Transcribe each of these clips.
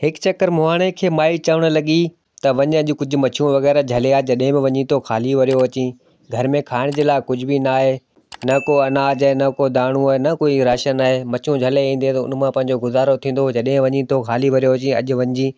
هڪ چڪر مهاڻي کي مائي چوڻ لڳي ته وڃ اڄ ڪجهه مڇيون وغيره جهلي آ جڏهن به وڃين ٿو خالي وريو اچين گهر ۾ کائڻ جي لاء ڪجهه به نه آهي نه ڪو اناج آهي نه ڪو داڻو آهي نه ڪوئي راشن آهي مڇيون جهلي ايندين ته ان مان پنهنجو گذارو ٿيندو جڏهن وڃين ٿو خالي وريو اچين اڄ وڃجين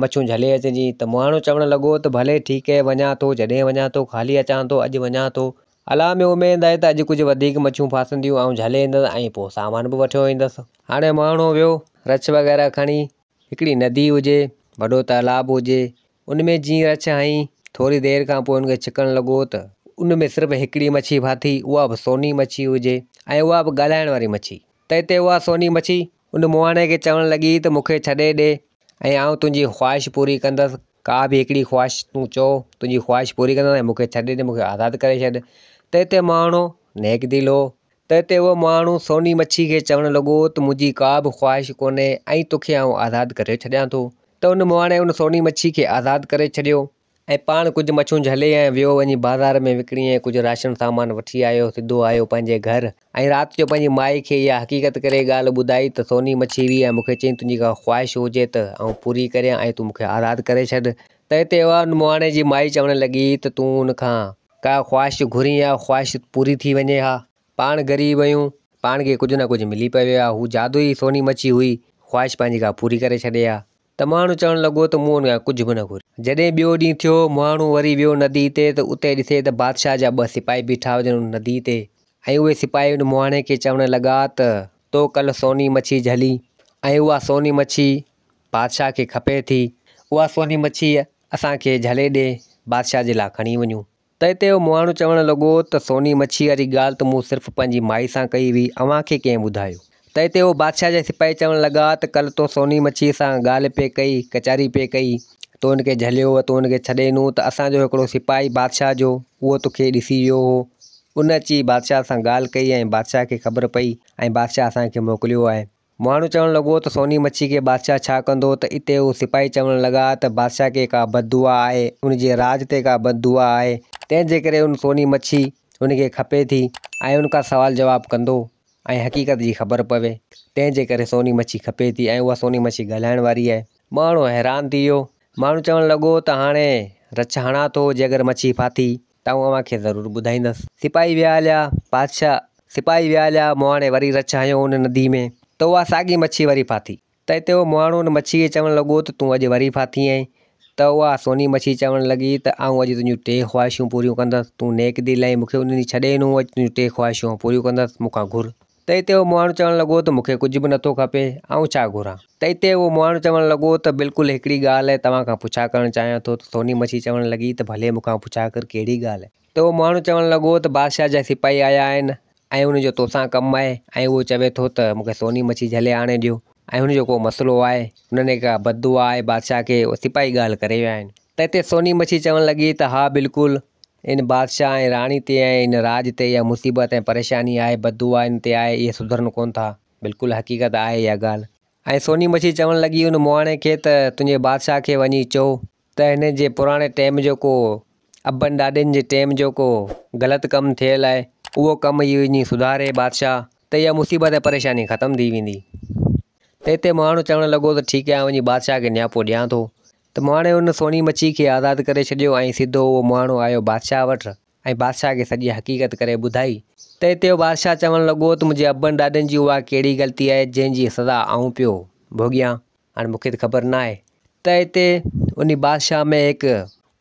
مڇيون جهلي اچجين ته مهاڻو چوڻ لڳو ته ڀلي ٺيڪ آهي وڃان ٿو جڏهن وڃان ٿو خالي اچان ٿو اڄ وڃان ٿو الله ۾ اميد آهي ته اڄ ڪجهه وڌيڪ مڇيون ڦاسنديون آئون جهلي ايندس ۽ پوء سامان به وٺيو ايندس هاڻي مهاڻو ويو رڇ وغيره کڻي هڪڙي ندي هجي، وڏو تالاب هجي، ان ۾ جيئن رڇ هنئي، ٿوري دير کان پوء ان کي ڇڪڻ لڳو ته ان ۾ صرف هڪڙي مڇي ڦاٿي، اها به سوني مڇي هجي ۽ اها به ڳالهائڻ واري مڇي. ته هتي اها سوني مڇي ان مهاڻي کي چوڻ لڳي ته مون کي ڇڏي ڏي ۽ آئون تنهنجي خواهش پوري ڪندس، ڪا به هڪڙي خواهش تون چئو، تنهنجي خواهش پوري ڪندس ۽ مون کي ڇڏي ڏي، مون کي آزاد ڪري ڇڏ. ته هتي مهاڻو نيڪ دل هو، تنهن تي اهو ماڻهو سوني مڇي کي چوڻ لڳو ته منهنجي ڪا به خواهش ڪونهي ۽ توکي آئون آزاد ڪري ڇڏيان ٿو. ته ان مهاڻي ان سوني مڇي کي آزاد ڪري ڇڏيو ۽ پاڻ ڪجهه مڇيون جهلي ۽ ويو وڃي بازار ۾ وڪڻي ۽ ڪجهه راشن سامان وٺي آيو سڌو آيو پنهنجي گهر ۽ رات جو پنهنجي مائي کي اها حقيقت ڪري ڳالهه ٻڌائي ته سوني مڇي هئي ۽ مون کي چيائين تنهنجي ڪا خواهش هجي ته آئون پوري ڪريان ۽ تون مون کي آزاد ڪري ڇڏ. ته هتي اها ان مهاڻي جي مائي چوڻ لڳي ته تون ان کان ڪا خواهش گهرين ها خواهش پوري ٿي وڃي ها. پاڻ غريب آهيون، پاڻ کي ڪجهه نه ڪجهه ملي پوي ها. هو جادوئي سوني مڇي هئي، خواهش پنهنجي ڪا پوري ڪري ڇڏي ها. ته مهاڻو چوڻ لڳو ته مون ان کان ڪجهه به نه گهريو. جڏهن ٻيو ڏينهن ٿيو، مهاڻو وري ويو نديء تي ته اتي ڏسي ته بادشاهه جا ٻه سپاهي بيٺا هجن ان نديء تي ۽ اهي سپاهي ان مهاڻي کي چوڻ لڳا ته تو ڪلهه سوني مڇي جهلي ۽ اها سوني مڇي بادشاهه کي کپي ٿي، اها سوني مڇي اسان کي جهلي ڏي، بادشاهه جي لاء کڻي وڃون. ته اتي اهو مهاڻو چوڻ لڳو ته سوني مڇيء واري ڳالهه ته مون صرف پنهنجي مائي سان ڪئي هئي، اوهان کي ڪنهن ٻڌايو؟ ته اتي اهو بادشاهه جا سپاهي چوڻ لڳا ته ڪلهه تو سوني مڇيء سان ڳالهه پئي ڪئي، ڪچهري پئي ڪئي، تو ان کي جهليو هو، تو ان کي ڇڏي ڏنو ته اسان جو هڪڙو سپاهي بادشاهه جو، اهو توکي ڏسي ويو هو، ان اچي بادشاهه سان ڳالهه ڪئي ۽ بادشاهه کي خبر پئي ۽ بادشاهه اسان کي موڪليو آهي. مهاڻو چوڻ لڳو ته سوني مڇي کي بادشاهه ڇا ڪندو ته اتي هو سپاهي چوڻ لڳا ته بادشاهه کي ڪا بد دعا آهي، ان جي راڄ تي ڪا بد دعا آهي، تنهن جي ڪري ان سوني مڇي هن کي کپي ٿي ۽ ان کان سوال جواب ڪندو ۽ حقيقت جي خبر پوي، تنهن جي ڪري سوني مڇي کپي ٿي ۽ اها سوني مڇي ڳالهائڻ واري آهي. مهاڻو حيران ٿي ويو. ماڻهو چوڻ لڳو ته هاڻي رڇ هڻان ٿو، جي اگر مڇي ڦاٿي ته آئون اوهان کي ضرور ٻڌائيندس. سپاهي ويا هليا، بادشاهه سپاهي ويا هليا، مهاڻي وري رڇ هنيو ان ندي ۾ ته اها ساڳي مڇي وري ڦاٿي. ته اتي اهو مهاڻو ان مڇي کي چوڻ لڳو ته تون اڄ وري ڦاٿي آهين. ته اها سوني مڇي چوڻ لڳي ته آئون اڄ تنهنجون ٽي خواهشون پوريون ڪندس، تون نيڪ دل آهين، مون کي ان ڏينهن ڇڏي ڏنو، اڄ تنهنجون ٽي خواهشون آئون پوريون ڪندس، مون کان گهر. ته اتي اهو مهاڻو چوڻ لڳو ته مون کي ڪجهه به نٿو کپي، آئون ڇا گهران؟ ته اتي اهو مهاڻو چوڻ لڳو ته بلڪل هڪڙي ڳالهه آهي توهان کان پڇا ڪرڻ چاهيان ٿو ته سوني مڇي چوڻ لڳي ته ڀلي مون کان پڇا ڪر ڪهڙي ڳالهه آهي؟ ته اهو مهاڻو چوڻ لڳو ته بادشاهه جا سپاهي آيا آهن ۽ ان جو توسان ڪم آهي ۽ اهو چوي ٿو ته مون کي سوني مڇي جهلي آڻي ڏيو ۽ هن جو ڪو مسئلو آهي هنن کي ڪا بددعا آهي بادشاهه کي اهي سپاهي ڳالهه ڪري ويا آهن. ته اتي سوني مڇي چوڻ لڳي ته ها بلڪل ان بادشاهه ۽ راڻي تي ۽ ان راڄ تي اها مصيبت ۽ پريشاني آهي، بددعا ان تي آهي، اهي سڌرن ڪونه ٿا. بلڪل حقيقت آهي اها ڳالهه. ۽ سوني مڇي چوڻ لڳي ان مهاڻي کي ته تنهنجي بادشاهه کي وڃي چئو ته هن جي پراڻي ٽيم جو ڪو ابن ڏاڏن جي ٽيم جو ڪو غلط ڪم ٿيل آهي، اهو ڪم هي وڃي سڌاري بادشاهه ته اها مصيبت ۽ پريشاني ختم ٿي ويندي. ته اتي مهاڻو چوڻ لڳو ته ٺيڪ آهي آئون وڃي بادشاهه کي نياپو ڏيان ٿو. ته مهاڻي ان سوني مڇي کي آزاد ڪري ڇڏيو ۽ سڌو اهو مهاڻو آيو بادشاهه وٽ ۽ بادشاهه کي سڄي حقيقت ڪري ٻڌائي. ته اتي اهو بادشاهه چوڻ لڳو ته منهنجي ابن ڏاڏن جي اها ڪهڙي غلطي آهي جنهن جي سزا آئون پيو ڀوڳيان هاڻي مون کي ته خبر ناهي. ته اتي انهي بادشاهه ۾ هڪ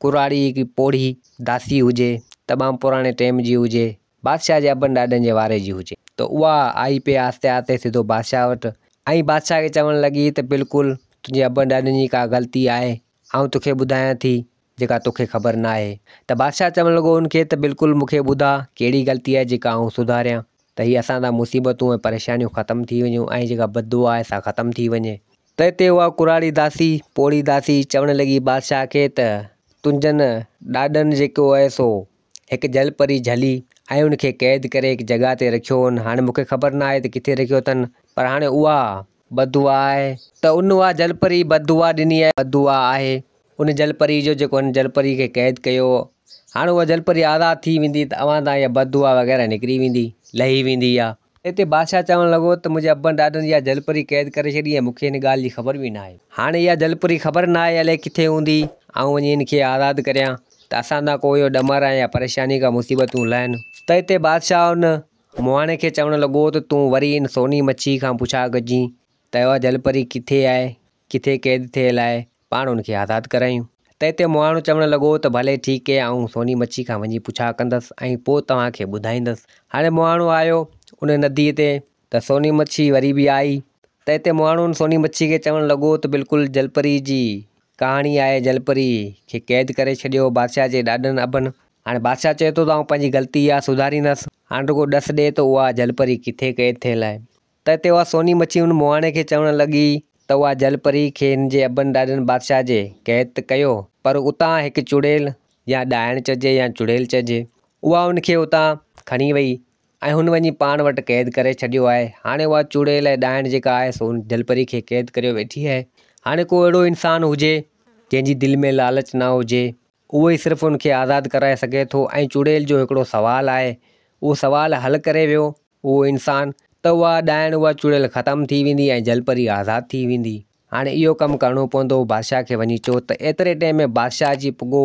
ڪراڙي هڪ پوڙهي داسي هجي تمام پراڻي ٽيم جي هجي بادشاهه جي ابن ڏاڏن جي واري جي هجي ته اها آئي پئي آهستي آهستي سڌو بادشاهه وٽ ۽ بادشاهه کي چوڻ لڳي ته بلڪل تنهنجي ابن ڏاڏن جي ڪا غلطي آهي آئون توکي ٻڌايان ٿي جيڪا توکي خبر ناهي ته بادشاهه چوڻ لڳو ان کي ته بلڪل مون کي ٻڌاء ڪهڙي غلطي آهي جيڪا آئون سڌاريان ته هي اسان تان مصيبتون ۽ پريشانيون ختم ٿي وڃون ۽ جيڪا بددعا آهي سا ختم ٿي وڃي. ته اتي اها ڪراڙي داسي، پوڙهي داسي، چوڻ لڳي بادشاهه کي ته تنهنجن ڏاڏن جيڪو آهي سو هڪ جل پري جهلي ۽ ان کي قيد ڪري هڪ جڳهه تي رکيو هن. هاڻي مون کي خبر نه آهي ته ڪٿي رکيو اٿن، پر هاڻي اها بددعا آهي ته ان اها جل پري بددعا ڏني آهي. بددعا آهي ان جل پري جو جيڪو هن جل پري کي قيد ڪيو هو. هاڻي اها جل پري آزاد ٿي ويندي ته اوهان تان اها بددعا وغيره نڪري ويندي، لهي ويندي اها. اتي بادشاهه چوڻ لڳو ته منهنجي ابن ڏاڏن اها جلپري قيد ڪري ڇڏي ۽ مون کي ان ڳالهه جي خبر به ناهي. هاڻي اها جلپري خبر ناهي الائي ڪٿي هوندي، آئون وڃي ان کي آزاد ڪريان ته اسان تان ڪو اهو ڏمر ۽ يا پريشاني ڪا مصيبتون لهن. ته اتي بادشاهه ان مهاڻي کي چوڻ لڳو ته تون وري ان سوني مڇي کان پڇا ڪجين ته اها جلپري ڪٿي آهي، ڪٿي قيد ٿيل آهي، پاڻ ان کي آزاد ڪرايون. ته اتي مهاڻو چوڻ لڳو ته ڀلي ٺيڪ آهي آئون سوني مڇي کان وڃي پڇا ڪندس ۽ پوء توهان کي ٻڌائيندس. هاڻي مهاڻو آيو ان نديء تي ته سوني مڇي وري به آئي ته اتي مهاڻو ان سوني مڇي کي چوڻ لڳو ته بلڪل جلپري جي ڪهاڻي آهي جلپري کي قيد ڪري ڇڏيو بادشاهه جي ڏاڏن ابن. هاڻي بادشاهه چئي ٿو ته آئون پنهنجي غلطي اها سڌاريندس. هاڻي رڳو ڏس ڏي ته اها جلپري ڪٿي قيد ٿيل آهي. ته اتي اها سوني مڇي ان مهاڻي کي چوڻ لڳي ته اها جلپري کي هن جي ابن ڏاڏن بادشاهه جي قيد ته ڪيو پر اتان هڪ چڙيل يا ڏائڻ چئجي يا چڙيل چئجي اها ان کي اتان کڻي وئي ۽ هن وڃي پاڻ وٽ قيد ڪري ڇڏيو آهي. هاڻي اها چڙيل ۽ ڏائڻ جيڪا آهي سو ان جلپري کي قيد ڪريو ويٺي آهي. هاڻي ڪو اهڙو انسان هجي جنهن جي دل ۾ لالچ نه هجي اهو ئي صرف ان کي آزاد ڪرائي سگهي ٿو ۽ چڙيل جو هڪڙو سوال آهي اهو سوال حل ڪري ويو اهو انسان ته اها ڏائڻ اها چڙيل ختم ٿي ويندي ۽ جلپري آزاد ٿي ويندي. هاڻي اهو ڪم ڪرڻو پوندو، بادشاهه کي وڃي چئو ته ايتري ٽيم ۾ بادشاهه اچي پڳو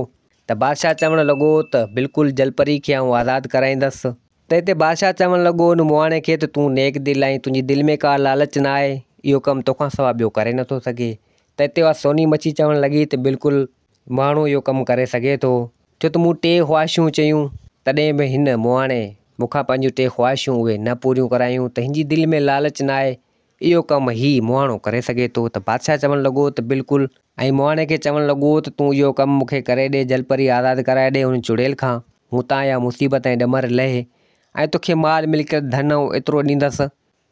ته بادشاهه چوڻ لڳو ته بلڪل جلپري کي آئون آزاد ڪرائيندس. ته اتي بادشاهه چوڻ لڳو ان مهاڻي کي ته تون نيڪ دل آهين، تنهنجي دل ۾ ڪا لالچ نه آهي، اهو ڪم توکان سوا ٻيو ڪري نٿو سگهي. ته اتي اها سوني مڇي چوڻ لڳي ته بلڪل مهاڻو اهو ڪم ڪري سگهي ٿو، ڇو ته مون ٽي خواهشون چيون، تڏهن به هن مهاڻي مون کان پنهنجون ٽي خواهشون اهي نه پوريون ڪرايون ته هن جي دل ۾ لالچ نه آهي، اهو ڪم هي مهاڻو ڪري سگهي ٿو ته بادشاهه چوڻ لڳو ته بلڪل ۽ مهاڻي کي چوڻ لڳو ته تون اهو ڪم مون کي ڪري ڏي جلپري آزاد ڪرائي ڏي هن چڙيل کان مون تان اها مصيبت ۽ ڏمر لهي ۽ توکي مال ملڪيت ڌن آئون ايترو ڏيندس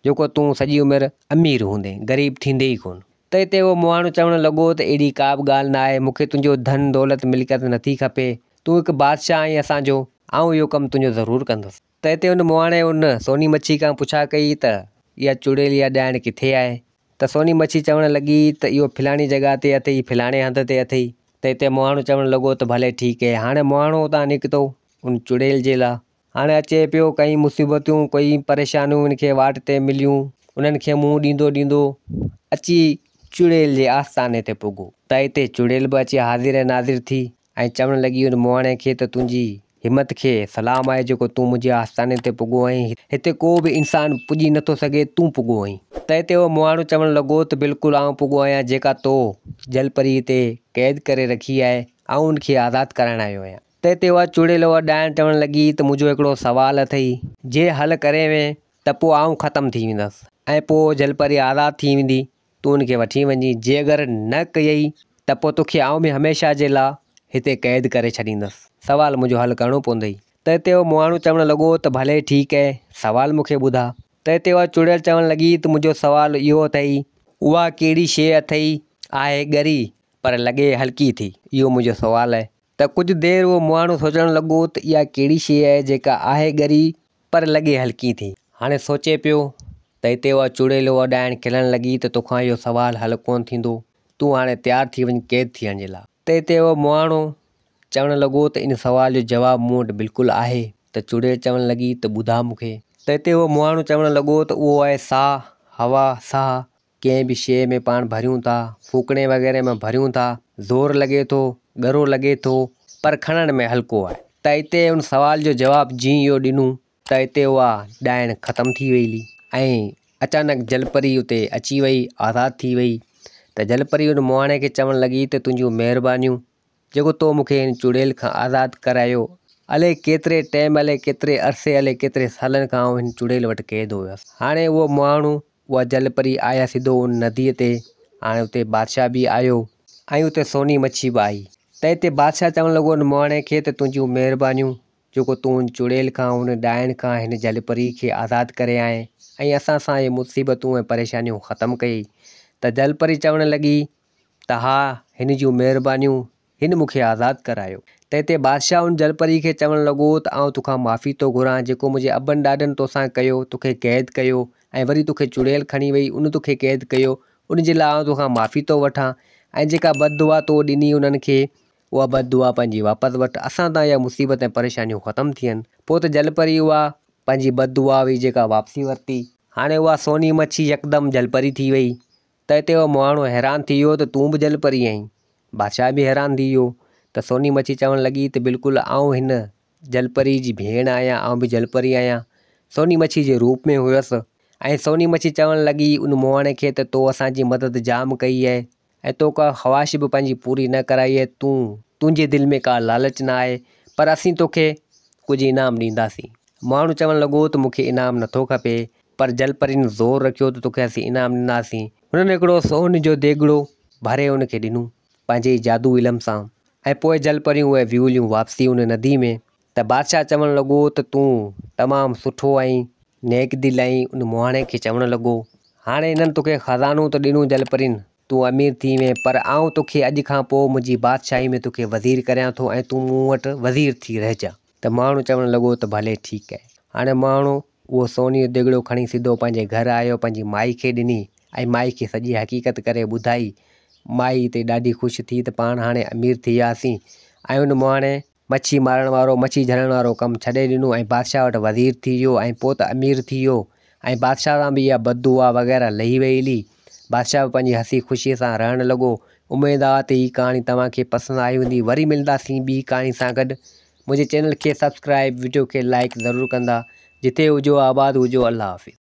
جيڪو تون سڄي عمر امير هوندين غريب ٿيندين ئي ڪونه. ته اتي اهو مهاڻو چوڻ لڳو ته اهڙي ڪا به ڳالهه نه آهي مون کي تنهنجو ڌن دولت ملڪيت نٿي کپي تون هڪ بادشاهه آهين اسان جو آئون اهو ڪم تنهنجو ضرور ڪندس. ته اتي ان مهاڻي ان سوني مڇي کان پڇا ڪئي ته اها چڙيل يا ڏائڻ ڪٿي آهي؟ ته سوني مڇي چوڻ لڳي ته اهو فلاڻي جڳهه تي اٿئي فلاڻي هنڌ تي اٿئي. ته اتي مهاڻو چوڻ لڳو ته ڀلي ٺيڪ اهي. هاڻي مهاڻو اتان نڪتو ان چڙيل جي لا. هاڻي اچي پيو ڪئين مصيبتون ڪئين پريشانيون ان کي واٽ تي مليون انهن کي منهن ڏيندو ڏيندو اچي چڙيل جي آستاني تي پڳو. ته اتي چڙيل به اچي حاضر ۽ ناظر ٿي. ۽ چوڻ لڳي ان مهاڻي کي ته تنهنجي همت کي سلام آهي جيڪو تون منهنجي آستاني تي پڳو آهين، هتي ڪو به انسان پڄي نٿو سگهي، تون پڳو آهين. تنهن تي اهو مهاڻو چوڻ لڳو ته بلڪل آئون پڳو آهيان، جيڪا تو جلپريء تي قيد ڪري رکي آهي، آئون ان کي آزاد ڪرائڻ آيو آهيان. تنهن تي اها چڙيل اها ڏائڻ چوڻ لڳي ته منهنجو هڪڙو سوال اٿئي، جي حل ڪرين وين ته پوء آئون ختم ٿي ويندس ۽ پوء جلپري آزاد ٿي ويندي، تون ان کي وٺي وڃين، جي اگر نه ڪيئي ته پوء توکي آئون به هميشه جي لاء هتي قيد ڪري ڇڏيندس. سوال منهنجو حل ڪرڻو پوندئي. ته اتي اهو مهاڻو چوڻ لڳو ته ڀلي ٺيڪ اهي، سوال مون کي ٻڌاء. ته اتي اها چڙيل چوڻ لڳي ته منهنجو سوال اهو اٿئي. اها ڪهڙي شيء اٿئي، آهي ڳري پر لڳي هلڪي ٿي. اهو منهنجو سوال اهي. ته ڪجهه دير اهو مهاڻو سوچڻ لڳو ته اها ڪهڙي شيء آهي جيڪا آهي ڳري پر لڳي هلڪي ٿي. هاڻي سوچي پيو ته هتي اها چڙيل اها ڏائڻ کلڻ لڳي ته توکان اهو سوال حل ڪونه ٿيندو، تون هاڻي تيار ٿي وڃ قيد ٿيڻ جي لاء. ته هتي اهو مهاڻو چوڻ لڳو ته ان سوال جو جواب مون وٽ بلڪل آهي. ته چڙيل چوڻ لڳي ته ٻڌاء مون کي. ته هتي اهو مهاڻو چوڻ لڳو ته اهو آهي ساهه، هوا، ساهه، ڪنهن به شيء ۾ پاڻ ڀريون ٿا، ڦوڪڻي وغيره ۾ ڀريون ٿا، زور لڳي ٿو، ڳرو لڳي ٿو، پر کڻڻ ۾ هلڪو آهي. ته اتي ان سوال جو جواب جيئن اهو ڏنو ته اتي اها ڏائڻ ختم ٿي وئي هلي ۽ اچانڪ جلپري اتي اچي وئي، آزاد ٿي وئي ته جلپري ان مهاڻي کي چوڻ لڳي ته تنهنجون مهربانيون جيڪو تو مون کي هن چڙيل کان آزاد ڪرايو. الائي ڪيتري ٽيم، الائي ڪيتري عرصي، الائي ڪيتري سالن کان آئون هن چڙيل وٽ قيد هيس. هاڻي اهو مهاڻو، اها جلپري آيا سڌو ان نديء تي. هاڻي اتي بادشاهه به آيو ۽ اتي سوني مڇي به آئي. تنهن تي بادشاهه چوڻ لڳو ان مهاڻي کي ته تنهنجون مهربانيون، جيڪو تون ان چڙيل کان، ان ڏائڻ کان هن جلپري کي آزاد ڪري آئين ۽ اسان سان اهي مصيبتون ۽ پريشانيون ختم ڪيئي. ته جلپري چوڻ لڳي ته ها، هن جون مهربانيون، هن مون کي آزاد ڪرايو. تنهن تي بادشاهه ان جلپري کي چوڻ لڳو ته آئون توکان معافي ٿو گهران، جيڪو منهنجي ابن ڏاڏن توسان ڪيو، توکي قيد ڪيو ۽ وري توکي چڙيل کڻي وئي، ان توکي قيد ڪيو، ان جي لاء آئون توکان معافي ٿو وٺان ۽ جيڪا بد دعا تو ڏني انهن کي، اها بد دعا پنهنجي واپس وٺ، اسان تان اها مصيبت ۽ پريشانيون ختم ٿين. پوء ته جلپري اها پنهنجي بد دعا هئي جيڪا واپسي ورتي. هاڻي اها سوني مڇي يڪدم جلپري ٿي وئي ته اتي اهو مهاڻو حيران ٿي ويو ته تون به جلپري آهين. بادشاهه به حيران ٿي ويو ته سوني مڇي چوڻ لڳي ته بلڪل آئون هن جلپري جي ڀيڻ آهيان، آئون به جلپري آهيان. سوني مڇي جي روپ ۾ هيس ۽ سوني مڇي چوڻ لڳي ان مهاڻي کي ته تو اسان جي مدد جام ڪئي آهي ۽ تو ڪا خواهش به پنهنجي پوري نه ڪرائي آهي، تون تنهنجي دل ۾ ڪا لالچ نه آهي پر اسين توکي ڪجهه انعام ڏينداسين. مهاڻو چوڻ لڳو ته مون کي انعام نٿو کپي پر جلپرين زور رکيو ته توکي اسين انعام ڏينداسين. هنن هڪڙو سون جو ديڳڙو ڀري ان کي ڏنو پنهنجي جادو علم سان ۽ پوء جل پريون اهي ويوليون واپسي ان ندي ۾، ته بادشاهه چوڻ لڳو ته تون تمام سٺو ۽ نيڪ دل آهين، ان مهاڻي کي چوڻ لڳو، هاڻي انهن توکي خزانو ته ڏنو جل پرين، تون امير ٿي وئين، پر آئون توکي اڄ کان پوء منهنجي بادشاهي ۾ توکي وزير ڪريان ٿو ۽ تون مون وٽ وزير ٿي رهجان. ته مهاڻو چوڻ لڳو ته ڀلي ٺيڪ آهي. هاڻي مهاڻو اهو سوني جو ديڳڙو کڻي سڌو پنهنجي گهر آيو، پنهنجي مائي کي ڏني ۽ مائي کي سڄي حقيقت ڪري ٻڌائي. مائي تي ڏاڍي خوش ٿي ته پاڻ هاڻي امير ٿي وياسين ۽ ان مهاڻي مڇي مارڻ وارو، مڇي جهلڻ وارو ڪم ڇڏي ڏنو ۽ بادشاهه وٽ وزير ٿي ويو ۽ پوء ته امير ٿي ويو ۽ بادشاهه تان به اها بددعا وغيره لهي وئي هلي. بادشاهه به پنهنجي هسي خوشيء سان رهڻ لڳو. اميد آ ته هي ڪهاڻي توهان کي پسند آئي هوندي. وري ملنداسين ٻي ڪهاڻي سان گڏ. منهنجي چينل کي سبسڪرائيب، وڊيو کي لائيڪ ضرور ڪندا. جتي هجو آباد هجو. الله حافظ.